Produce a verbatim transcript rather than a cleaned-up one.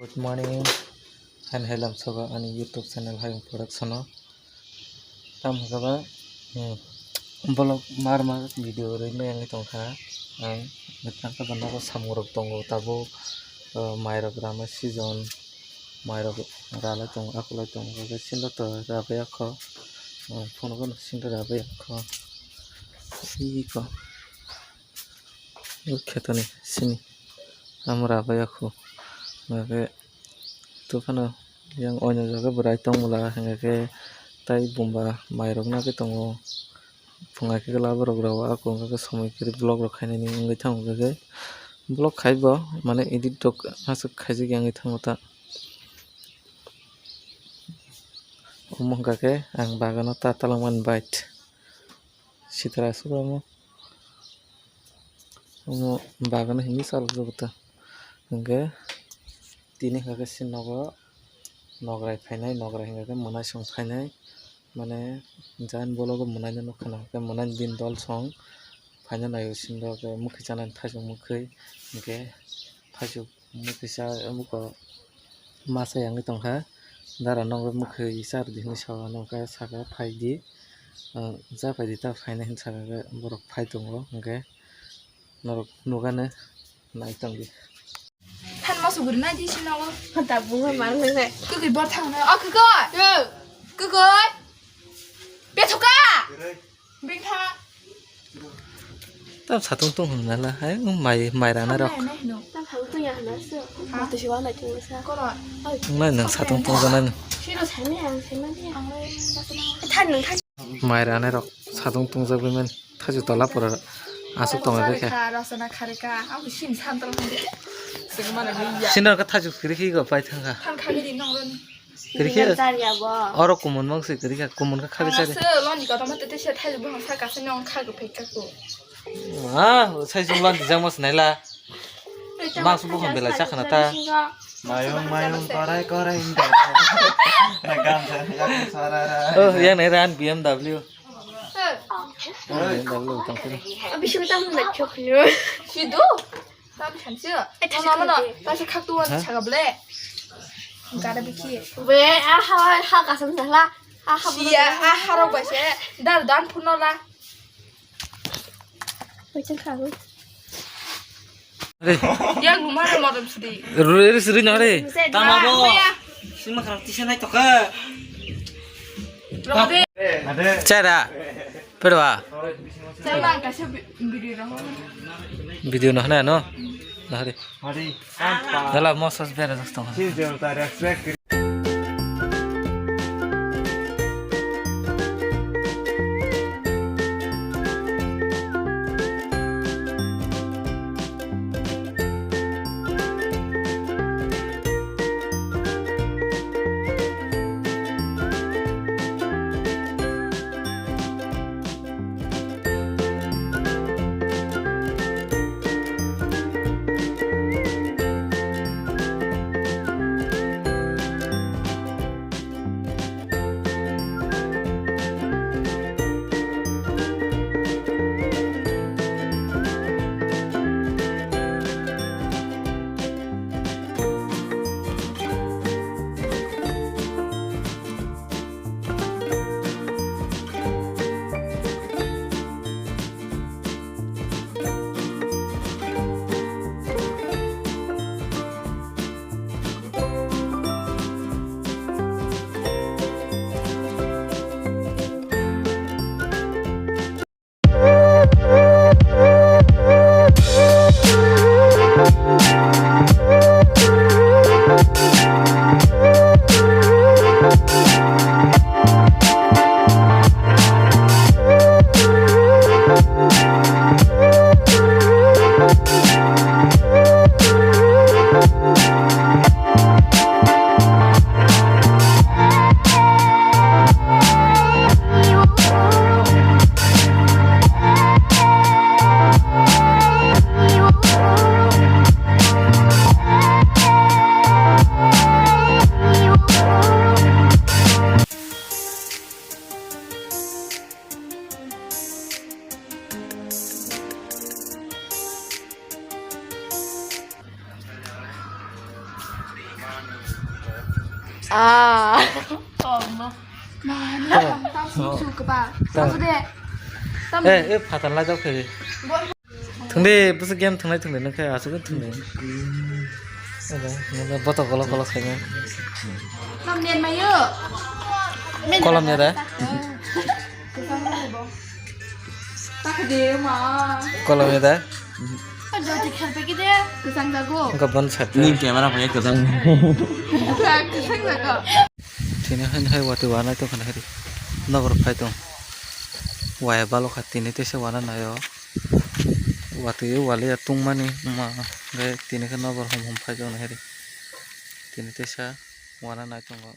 Good morning, and hello, soba ani YouTube channel Hayung Production o. Tam hwnkhe ba, hmm, vlog mar mar video rwi maya wngwi tongkha. Ang nokha ba nogo samung rok tongo tabuk, uh, mai rok rama season, mai rok ralai tongo, akulai tongo, hwnkhe sindor to rabai akho, uh, phunukgo sindor rabai akho. Iko. O khetoni sini amra bai akhu. Hingkhe tuphano yang oino jaga bwrai tongmwla hingkhe tai bumba mairok nagwi tongo. Phungai khe laborok rw akhu hingkhe somoi kwrwi vlog rok khainani wngwi thango hingkhe vlog khaibo mane edit rok aswk khaijak ya wngwi thango ta. Omo hingkha khe ang bagano ta talangmani bike. Sitra aswk omo. Omo bagano hinwi chalokjago ta. Hingkhe tini hingkha khe si nogo nograi phainai, nograi hingkha khe mwnaisong phainai. Mane jani bologo mwnaino nukha na hingkhe mwnaini bini dol song phaina naio sini rok mwkhwi chanani thaichuk mwkhwi hingkhe thaichuk mwkhwi cha omo khe. Masa yangwi tongkha, dara nogo mwkhwi char di hinwi sa, ano khe saka phai di, ah, cha phai di, ta phainai hinwi saka khe borok phai tongo, hwnkhe norok nugano nai tongdi. Than ma suguri nai di sinogo. Tabung ma mang nai. Kukui bor thang na, o kukui. Kukui. Bethuka. Bingkha. Tam satung tung hwn nala, hai, mai, mai rana rok. Tam satung tung ya hwn se. Mati siwa nai tung sa. Nai nang satung tung jana. Sino sai me ang sai ma ni. Than nang than. Mai rana rok satung tung jagwi man. Thaju tola pura asuk tong bai kha. Rosana kharika. Ang sin san tol. Sing mana ni ya. Sino ka thaju kiri ki go pai thang kha. Than kha di nong ron. Kiri khe? Oro kumun mang se kiri khe, kumun kha khabe chari. Sir, loni kotor ma tete se thai bo sa ka se nong kha go phek ka ko. Ah, sai jung lon dijang mas naila. Mang su bukhon belai sa khana ta. Mayung, mayung, korai, korai, hingga. Na gam sa, gam sa, ra, ra. Oh, yang nai ran B M W. Sir. B M W tang kiri. Abi sing tam na chok nyo. Sidu. Tam sanse. Ai, thasi mama no, thasi. Thasi khak tu wan. Ha? Saga ble. Gara biki. We, a ha, ha kasam sala. A ha. Siya, a ha rok bai se. Dar dan phun no la. Oi, chang kha. Are. Yang rumah ada modem sudi. Ruri suri no re. Tama bo. Sima khara tisa nai toka. Rode. Chara. Perwa. Chara, kaisa bi-, video no. Video no hana no. Nahari. Hari. Dala mosas bera dos tong. Ah. Tamo. Tamo. Tamo de. Tamo. Eh, eh, phatar lai dok khe. Thungde, busu game thunglai thungde nang khe asuk thungde. Ada, nang boto kolo kolo khaina. Nam nen mayo. Kolam ya da? Kolam ya da? Jodi khelpe ki de. Kesang jago. Enggak bon sat. Ni camera pakai kesang. Kesang jago. Tini hai hai wati wana to khana hari. Nabor phai tong. Waya balo kha tini tese wana nayo. Watwi o waliya tungmani wngma hwnkhe tini khe nokbar hum hum phaijaknai hari. Tini teisa wana nai tongo.